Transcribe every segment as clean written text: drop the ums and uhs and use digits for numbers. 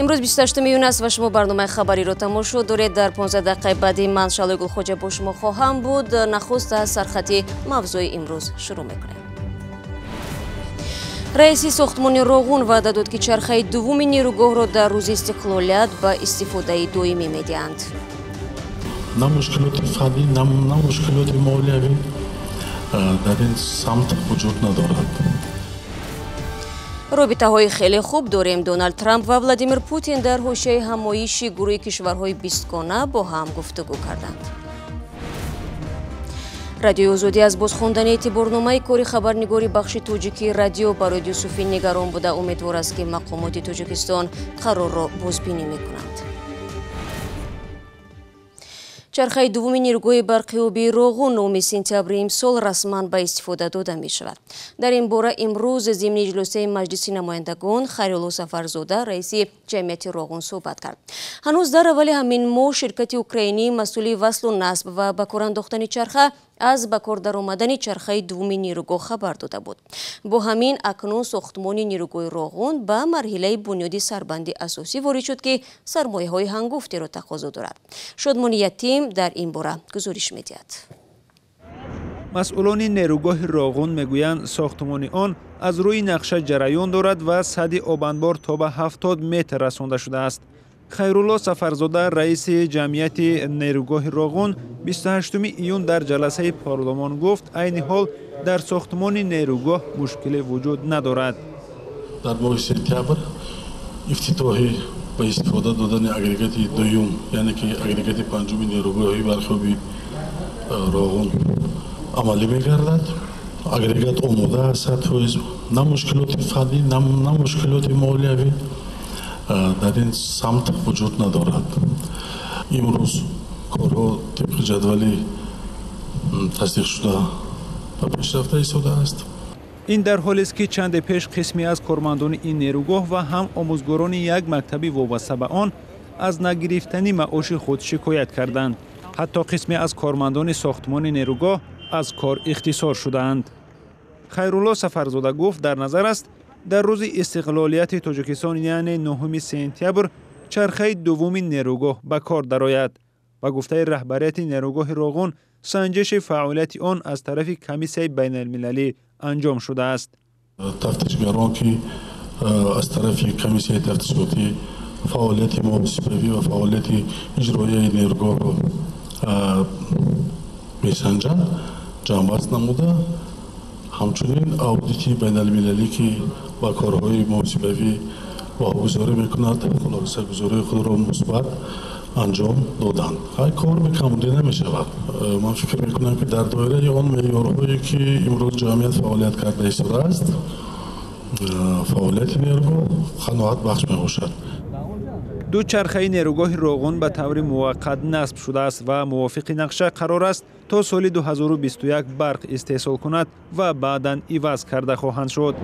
Имрӯз 28 июн аст ва шумо барномаи хабариро тамошо доред. Дар 15 дақиқаи баъди ман Шалои Гулхоҷа бо шумо хоҳам буд. Нахуст аз сархати мавзӯи имрӯз шурӯъ мекунем. Раиси сохтмони Роғун ваъда дод, ки чархаи дуввуми нерӯгоҳро дар рӯзи истиқлолият ба истифодаи доимӣ медиҳанд. На мушкилоти фаннӣ, на мушкилоти молиявӣ дар ин самт вуҷуд надорад. Робитаҳои хеле хуб дорем. Доналд Трамп ва Владимир Путин дар ҳошияи ҳамоиши гурӯҳи кишварҳои бистгона бо ҳам гуфтугӯ карданд. Радиои Озодӣ аз бозхондани эътиборномаи кори хабарнигори бахши тоҷикии радио барои Юсуфи нигарон буда, умедвор аст, ки мақомоти Тоҷикистон қарорро бозбинӣ мекунанд. Чархаи дуввуми нерӯгоҳи барқи обии Роғун 9 сентябри имсол расман ба истифода дода мешавад. Дар ин бора имрӯз зимни иҷлосияи Маҷлиси намояндагон Хайрулло Сафарзода, раиси ҷамъияти Роғун, суҳбат кард. Ҳанӯз дар аввали ҳамин моҳ ширкати украинӣ масъули васлу насб ва ба кор андохтани чарха аз ба кор даромадани чархаи дуввуми нерӯгоҳ хабар дода буд. Бо ҳамин акнун сохтмони нерӯгоҳи Роғун ба марҳилаи бунёди сарбанди асосӣ ворид шуд, ки сармояҳои ҳангуфтеро тақозо дорад. Шодмони Ятим дар ин бора гузориш медиҳад. Масъулони нерӯгоҳи Роғун мегӯянд, сохтмони он аз рӯи нақша ҷараён дорад ва садди обанбор то ба 70 метр расонда шудааст. Хайрулло Сафарзода, раиси ҷамъияти нерӯгоҳи Роғун, 28 июн дар ҷаласаи парлумон гуфт, айни ҳол дар сохтмони нерӯгоҳ мушкиле вуҷуд надорад. Дар моҳи сентябр ифтитоҳи ба истифода додани агрегати дуюм, яъне ки агрегати панҷуми нерӯгоҳи барқи Роғун амалӣ мегардад. Агрегат омода аст 100%. На мушкилоти фаннӣ, на мушкилоти молиявӣ дар ин самт вуҷуд надорад. Имрӯз корҳо тибқи ҷадвали тасдиқшуда ба пешрафта истодааст. Ин дар ҳолест, ки чанде пеш қисме аз кормандони ин нерӯгоҳ ва ҳам омӯзгорони як мактаби вобаста ба он аз нагирифтани маоши худ шикоят карданд. Ҳатто қисме аз кормандони сохтмони нерӯгоҳ аз кор ихтисор шудаанд. Хайрулло Сафарзода гуфт, дар назар аст дар рӯзи истиқлолияти Тоҷикистон, яъне 9 сентябр, чархаи дуввуми нерӯгоҳ ба кор дарояд. Ба гуфтаи раҳбарияти нерӯгоҳи Роғун, санҷиши фаъолияти он аз тарафи комиссияи байналмилалӣ анҷом шудааст. Тафтишгарон, ки аз тарафи комиссияи тафтишотӣ фаъолияти муҳосибавӣ ва фаъолияти иҷроияи нерӯгоҳро месанҷанд, ҷамъбаст намуда, ҳамчунин аудити байналмилалӣ, ки ба корҳои муҳосибавӣ баҳогузорӣ мекунад, хулосагузории худро мусбат анҷом доданд. Кор бекамбудӣ намешавад. Ман фикр мекунам, ки дар доираи он меъёрҳое, ки имрӯз ҷамъият фаъолият карда истодааст, фаъолияти нерӯгоҳ қаноатбахш мебошад. Ду чархаи нерӯгоҳи Роғун ба таври муваққат насб шудааст ва мувофиқи нақша қарор аст то соли 2021 барқ истеҳсол кунад ва баъдан иваз карда хоҳанд шуд.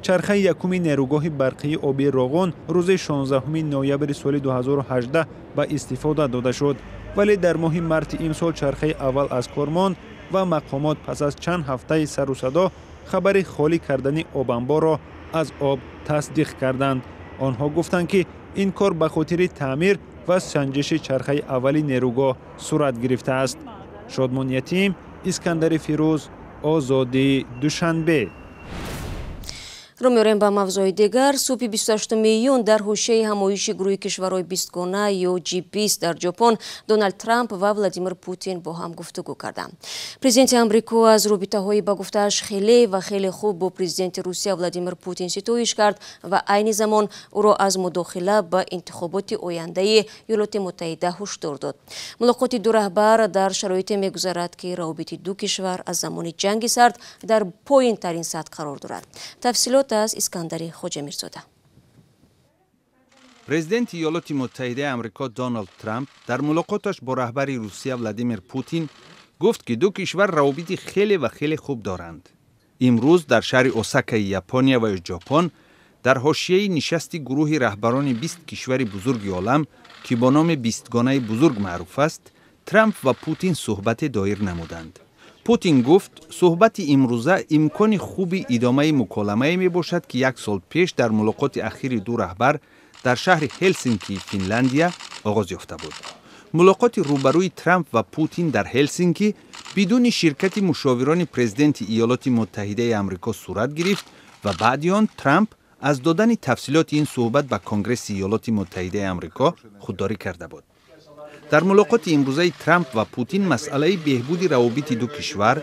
Чархаи якуми нерӯгоҳи барқии обии Роғун рӯзи 16 ноябри соли 2018 ба истифода дода шуд, вале дар моҳи марти имсол чархаи аввал аз кор монд ва мақомот пас аз чанд ҳафтаи сару садо хабари холӣ кардани обанборро аз об тасдиқ карданд. Онҳо гуфтанд, ки ин кор ба хотири таъмир ва санҷиши чархаи аввали нерӯгоҳ сурат гирифтааст. Шодмон Ятим, Искандари Фирӯз, Озодӣ, Душанбе. Рӯ меорем ба мавзӯи дигар. Субҳи 28 июн дар ҳошияи ҳамоиши гурӯҳи кишварҳои бистгона ё G20 дар Ҷопон Доналд Трамп ва Владимир Путин бо ҳам гуфтугӯ карданд. Президенти Амрико аз робитаҳои ба гуфтааш хеле ва хеле хуб бо президенти Русия Владимир Путин ситоиш кард ва айни замон ӯро аз мудохила ба интихоботи ояндаи Иёлоти Муттаҳида ҳушдор дод. Мулоқоти ду раҳбар дар шароите мегузарад, ки равобити ду кишвар аз замони ҷанги сард дар поинтарин сатҳ қарор дорад. Тафсилот аз Искандари Хоҷамирзода. Президенти Иёлоти Муттаҳидаи Амрико Доналд Трамп дар мулоқоташ бо раҳбари Русия Владимир Путин гуфт, ки ду кишвар равобити хеле ва хеле хуб доранд. Имрӯз дар шаҳри Осакаи Япония ва Ҷопон дар ҳошияи нишасти гурӯҳи раҳбарони 20 кишвари бузурги олам, ки бо номи бистгонаи бузург маъруф аст, Трамп ва Путин суҳбате доир намуданд. Путин гуфт, суҳбати имрӯза имкони хуби идомаи муколамае мебошад, ки як сол пеш дар мулоқоти ахири ду раҳбар дар шаҳри Ҳелсинкии Финляндия оғоз ёфта буд. Мулоқоти рӯбарӯи Трамп ва Путин дар Ҳелсинки бидуни ширкати мушовирони президенти Иёлоти Муттаҳидаи Амрико сурат гирифт ва баъди он Трамп аз додани тафсилоти ин суҳбат ба Конгресси Иёлоти Муттаҳидаи Амрико худдорӣ карда буд. Дар мулоқоти имрӯзаи Трамп ва Путин масъалаи беҳбуди равобити ду кишвар,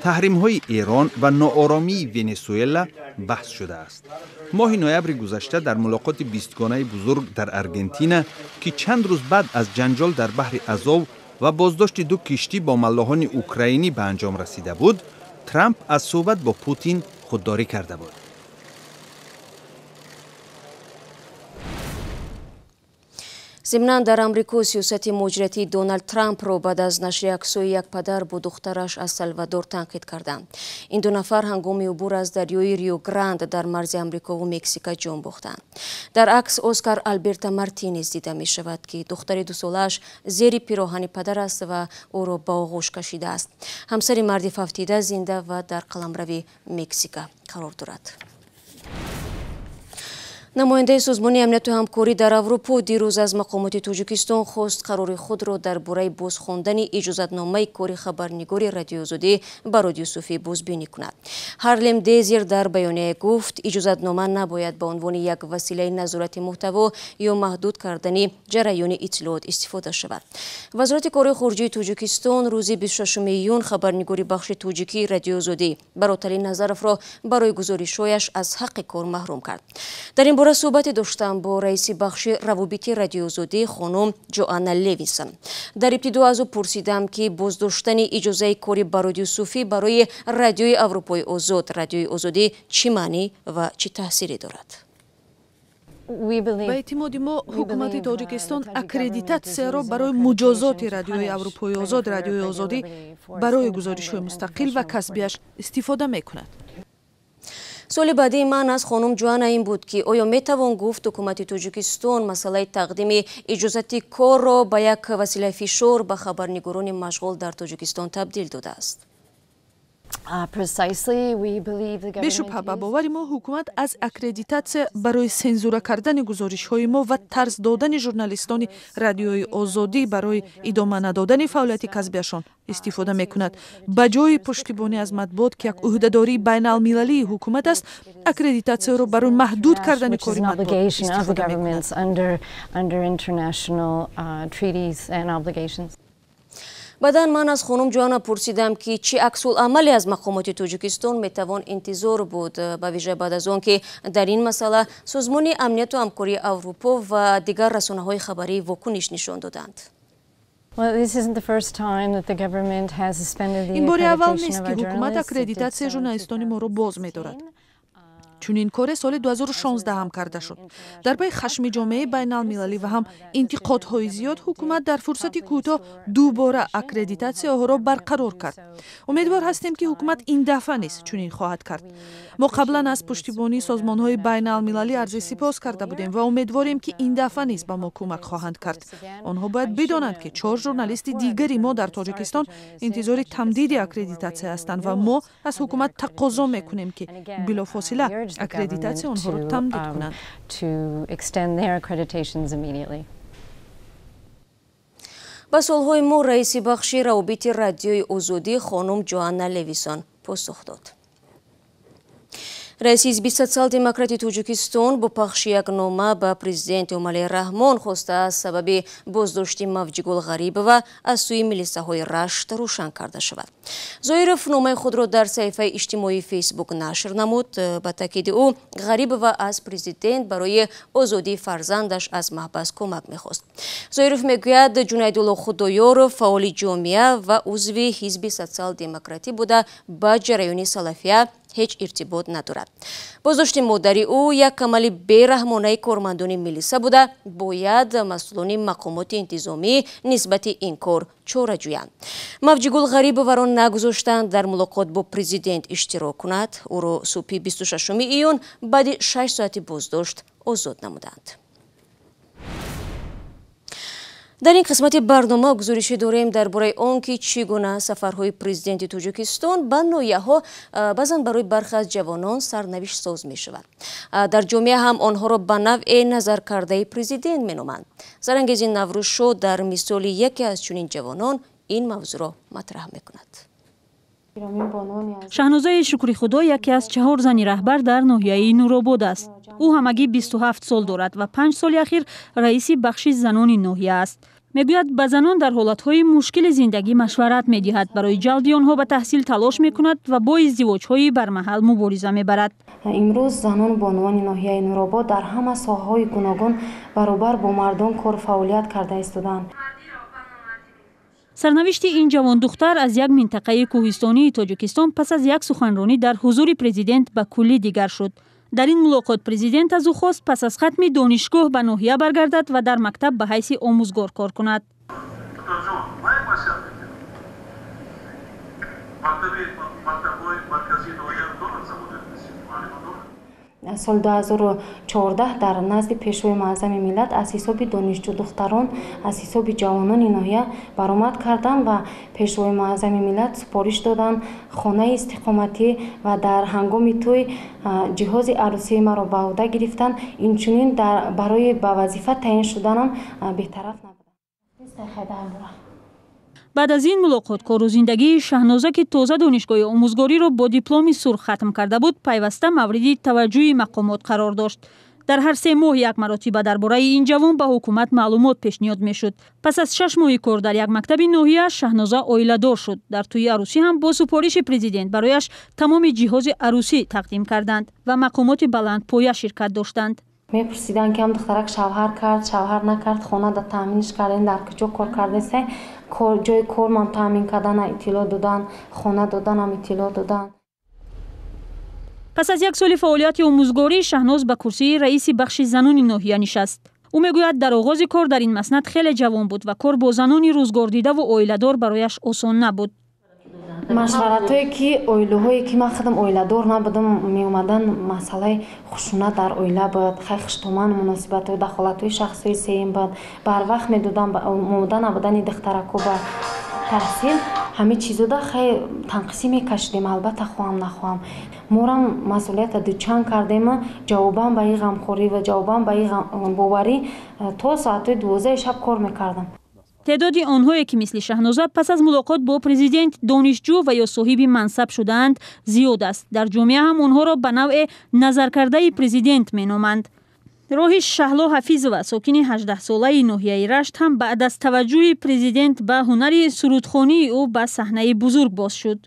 таҳримҳои Эрон ва нооромии Венесуэла баҳс шудааст. Моҳи ноябри гузашта дар мулоқоти бистгонаи бузург дар Аргентина, ки чанд рӯз баъд аз ҷанҷол дар баҳри Азов ва боздошти ду киштӣ бо маллоҳони украинӣ ба анҷом расида буд, Трамп аз суҳбат бо Путин худдорӣ карда буд. Зимнан дар Амрико сиёсати муҳоҷиратии Доналд Трампро баъд аз нашри аксҳои як падар бо духтараш аз Салвадор танқид карданд. Ин ду нафар ҳангоми убур аз дарёи Рио Гранд дар марзи Амрикову Мексика ҷон бохтанд. Дар акс Оскар Алберто Мартинес дида мешавад, ки духтари дусолааш зери пироҳани падар аст ва ӯро ба оғӯш кашидааст. Ҳамсари марди фавтида зинда ва дар қаламрави Мексика қарор дорад. Намояндаи Созмони амнияту ҳамкорӣ дар Аврупо дирӯз аз мақомоти Тоҷикистон хост қарори худро дар бораи бозхондани иҷозатномаи кори хабарнигори Радиои Озодӣ Барод Юсуфӣ бозбинӣ кунад. Ҳарлем Дезир дар баёнияе гуфт, иҷозатнома набояд ба унвони як василаи назорати муҳтаво ё маҳдуд кардани ҷараёни иттилоот истифода шавад. Вазорати корҳои хориҷии Тоҷикистон рӯзи 26 июн хабарнигори бахши тоҷикии Радиои Озодӣ Бароталӣ Назаровро барои гузоришҳояш аз ҳаққи кор маҳрум кард. Дар ин бора суҳбате доштам бо раиси бахши равобити Радиои Озодӣ хонум Ҷоанна Левинсон. Дар ибтидо аз ӯ пурсидам, ки боздоштани иҷозаи кори Барод Юсуфӣ барои Радиои Аврупои Озод, Радиои Озодӣ чӣ маънӣ ва чӣ таъсире дорад. Ба эътимоди мо, ҳукумати Тоҷикистон аккредитатсияро барои муҷозоти Радиои Аврупои Озод, Радиои Озодӣ барои гузоришҳои мустақил ва касбиаш истифода мекунад. Суоли баъдии ман аз хонум Ҷоанна ин буд, ки оё метавон гуфт ҳукумати Тоҷикистон масъалаи тақдими иҷозати корро ба як василаи фишор ба хабарнигорони машғул дар Тоҷикистон табдил додааст. Бешубҳа, ба бовари мо, ҳукумат аз аккредитатсия барои сензура кардани гузоришҳои мо ва тарс додани журналистони Радиои Озодӣ барои идома надодани фаъолияти касбиашон истифода мекунад. Ба ҷои пуштибонӣ аз матбуот, ки як ӯҳдадории байналмилалии ҳукумат аст, аккредитатсияро барои маҳдуд кардани кори матбуот истифода мекунад. Баъдан ман аз хонум Ҷоанна пурсидам, ки чӣ аксулъамале аз мақомоти Тоҷикистон метавон интизор буд, ба вижа баъд аз он ки дар ин масъала Созмони амнияту ҳамкории Аврупо ва дигар расонаҳои хабарӣ вокуниш нишон доданд. Ин бори аввал нест, ки ҳукумат аккредитатсияи журналистони моро боз медорад. Чунин коре соли 2016 ҳам карда шуд. Дар пайи хашми ҷомеаи байналмилалӣ ва ҳам интиқодҳои зиёд, ҳукумат дар фурсати кӯтоҳ дубора аккредитатсияҳоро барқарор кард. Умедвор ҳастем, ки ҳукумат ин дафъа низ чунин хоҳад кард. Мо қаблан аз пуштибонии созмонҳои байналмилалӣ арзи сипос карда будем ва умедворем, ки ин дафъа низ ба мо кӯмак хоҳанд кард. Онҳо бояд бидонанд, ки чор журналисти дигари мо дар Тоҷикистон интизори тамдиди аккредитатсия ҳастанд ва мо аз ҳукумат тақозо мекунем, ки билофосила аккредитатсия онҳоро тамдид кунанд. Ба суолҳои мо раиси бахши равобити Радиои Озодӣ хонум Ҷоанна Левисон посух дод. Раиси ҳизби Социал-демократи Тоҷикистон бо пахши як нома ба президент Эмомалӣ Раҳмон хостааст сабаби боздошти Мавҷигул Ғарибова аз сӯи милисаҳои Рашт рӯшан карда шавад. Зоиров номаи худро дар саҳифаи иҷтимоии Фейсбук нашр намуд. Ба таъкиди ӯ, Ғарибова аз президент барои озодии фарзандаш аз маҳбас кӯмак мехост. Зоиров мегӯяд, Ҷунайдулло Худоёров фаъоли ҷомеа ва узви ҳизби Социал-демократӣ буда, ба ҷараёни салафия ҳеҷ иртибот надорад. Боздошти модари ӯ як амали бераҳмонаи кормандони милиса буда, бояд масъулони мақомоти интизомӣ нисбати ин кор чора ҷӯянд. Мавҷигул Ғарибоваро нагузоштанд дар мулоқот бо президент иштирок кунад. Ӯро субҳи 26 июн баъди 6 соати боздошт озод намуданд. Дар ин қисмати барнома гузоришӣ дорем дар бораи он ки чӣ гуна сафарҳои президенти Тоҷикистон ба ноҳияҳо баъзан барои бархе аз ҷавонон сарнавиштсоз мешавад. Дар ҷомеа ҳам онҳоро ба навъе назаркардаи президент меноманд. Зарангези Наврӯзшо дар мисоли яке аз чунин ҷавонон ин мавзӯъро матраҳ мекунад. Шаҳнозаи Шукрихудо яке аз 4 зани раҳбар дар ноҳияи Нуробод аст. Ӯ ҳамагӣ 27 сол дорад ва 5 соли ахир раиси бахши занони ноҳия аст. Мегӯяд, ба занон дар ҳолатҳои мушкили зиндагӣ машварат медиҳад, барои ҷалби онҳо ба таҳсил талош мекунад ва бо издивоҷҳои бармаҳал мубориза мебарад. Имрӯз занон бонувони ноҳияи Нуробод дар ҳама соҳаҳои гуногун баробар бо мардон кор фаъолият карда истоданд. Сарнавишти ин ҷавондухтар аз як минтақаи кӯҳистонии Тоҷикистон пас аз як суханронӣ дар ҳузури президент ба куллӣ дигар шуд. Дар ин мулоқот президент аз ӯ хост пас аз хатми донишгоҳ ба ноҳия баргардад ва дар мактаб ба ҳайси омӯзгор кор кунад. Соли 2014 дар назди Пешвои Муаззами миллат аз ҳисоби донишҷӯ-духтарон, аз ҳисоби ҷавонони ноҳия баромад кардам ва Пешвои Муаззами миллат супориш доданд хонаи истиқоматӣ ва дар ҳангоми тӯй ҷиҳози арӯсии маро ба ӯҳда гирифтанд. Инчунин барои ба вазифа таъин шуданам бетараф набудам. Баъд аз ин мулоқот кору зиндагии Шаҳноза, ки тоза донишгоҳи омӯзгориро бо дипломи сурх хатм карда буд, пайваста мавриди таваҷҷӯҳи мақомот қарор дошт. Дар ҳар 3 моҳ як маротиба дар бораи ин ҷавон ба ҳукумат маълумот пешниҳод мешуд. Пас аз 6 моҳи кор дар як мактаби ноҳия Шаҳноза оиладор шуд. Дар тӯи арӯсӣ ҳам бо супориши президент барояш тамоми ҷиҳози арӯсӣ тақдим карданд ва мақомоти баландпоя ширкат доштанд. Мепурсиданд, ки ҳам духтарак шавҳар кард, шавҳар накард, хона да таъминш кардем, дар куҷо кор кардесе, ҷои кормам таъмин кардана иттилоъ додан, хона доданам иттилоъ додан. Пас аз як соли фаъолияти омӯзгорӣ Шаҳноз ба курсии раиси бахши занони ноҳия нишаст. Ӯ мегӯяд, дар оғози кор дар ин маснад хеле ҷавон буд ва кор бо занони рӯзгордидаву оиладор барояш осон набуд. Машваратҳое ки оилаҳое ки ман худам оиладор набудам, меомадан масъалаи хушунат дар оила буд, хай хуштоман муносибатҳои дахолатҳои шахсии сеюм буд, барвақт медодам омода набудани духтарако ба таҳсил, ҳамин чизода хай танқисӣ мекашидем, албатта хоҳам нахоҳам. Морам масъулията дучанд кардем, ҷавобан ба ин ғамхорӣ ва ҷавобан ба ин боварӣ то соатҳои 12 шаб кор мекардам. Теъдоди онҳое ки мисли Шаҳноза пас аз мулоқот бо президент донишҷӯ ва ё соҳиби мансаб шудаанд зиёд аст. Дар ҷомеа ҳам онҳоро ба навъе назаркардаи президент меноманд. Роҳи Шаҳло Ҳафизова, сокини 18-солаи ноҳияи Рашт, ҳам баъд аз таваҷҷӯҳи президент ба ҳунари сурудхонии ӯ ба саҳнаи бузург боз шуд.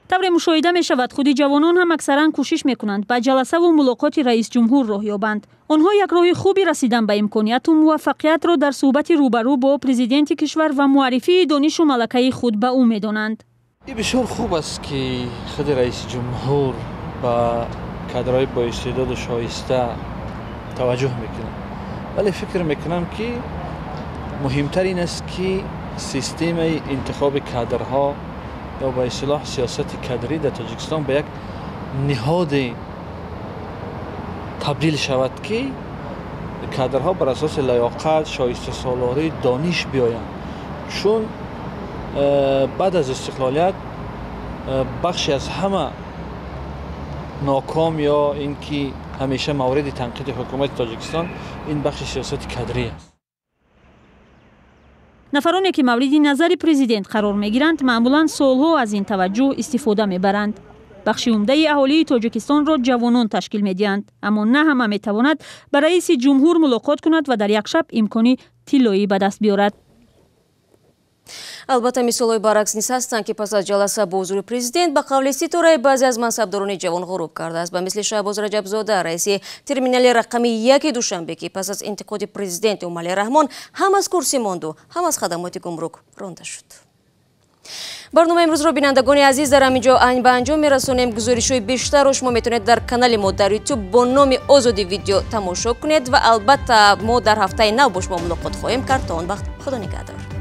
Тавре мушоҳида мешавад, худи ҷавонон ҳам аксаран кӯшиш мекунанд ба ҷаласаву мулоқоти раисҷумҳур роҳ ёбанд. Онҳо як роҳи хуби расидан ба имконияту муваффақиятро дар суҳбати рӯбарӯ бо президенти кишвар ва муаррифии донишу малакаи худ ба ӯ медонанд. Ин бисёр хуб аст, ки худи раисҷумҳур ба кадрҳои боистеъдоду шоиста таваҷҷӯҳ мекунад, вале фикр мекунам, ки муҳимтар ин аст, ки системаи интихоби кадрҳо ё ба истилоҳ сиёсати кадрӣ дар Тоҷикистон ба як ниҳоде табдил шавад, ки кадрҳо бар асоси лаёқат, шоистасолорӣ, дониш биёянд. Чун баъд аз истиқлолият бахши аз ҳама ноком ё ин ки ҳамеша мавриди танқиди ҳукумати Тоҷикистон ин бахши сиёсати кадрӣ аст. Нафароне ки мавриди назари президент қарор мегиранд, маъмулан солҳо аз ин таваҷҷӯҳ истифода мебаранд. Бахши умдаи аҳолии Тоҷикистонро ҷавонон ташкил медиҳанд, аммо на ҳама метавонад ба раиси ҷумҳур мулоқот кунад ва дар як шаб имкони тиллоӣ ба даст биёрад. Албатта, мисолҳои баръакс низ ҳастанд, ки пас аз ҷаласа бо ҳузури президент ба қавли ситораи баъзе аз мансабдорони ҷавон ғуруб кардааст. Ба мисли Шаҳбоз Раҷабзода, раиси терминали рақами 1 Душанбе, ки пас аз интиқоди президент Эмомалӣ Раҳмон ҳам аз курсӣ монду, ҳам аз хадамоти гумрук ронда шуд. Барномаи имрӯзро, бинандагони азиз, дар ҳамин ҷо ба анҷом мерасонем. Гузоришҳои бештарро шумо метавонед дар канали мо дар YouTube бо номи Озодӣ видео тамошо кунед ва албатта мо дар ҳафтаи нав бо шумо мулоқот хоҳем кард. То он вақт Худо нигаҳдор.